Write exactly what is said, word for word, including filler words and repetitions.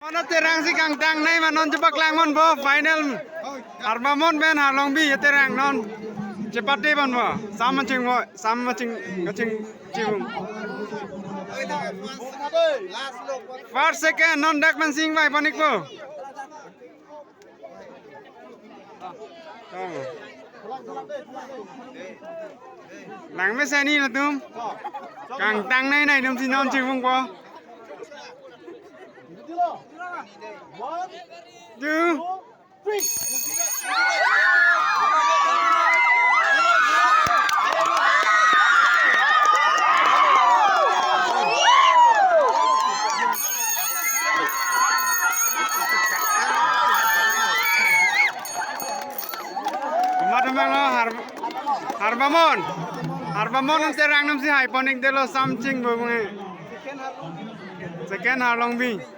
Non aterang si kangtangnei ma, non chepaklang ponpo final. Harbamon pen Harlongbi aterang non chepate ponpo. Sam maching mo, sam maching, maching chibung. First, second non dak pen sing vai pon-ikpo. Oh. Langmesen ni latum. Kangtangnei nangtum si non chibungpo. Two. Komat amang lo, Har-, Harbamon. Harbamon aterang nangsi hai pon-ik detlo, sam chibung e. Second Harlongbi.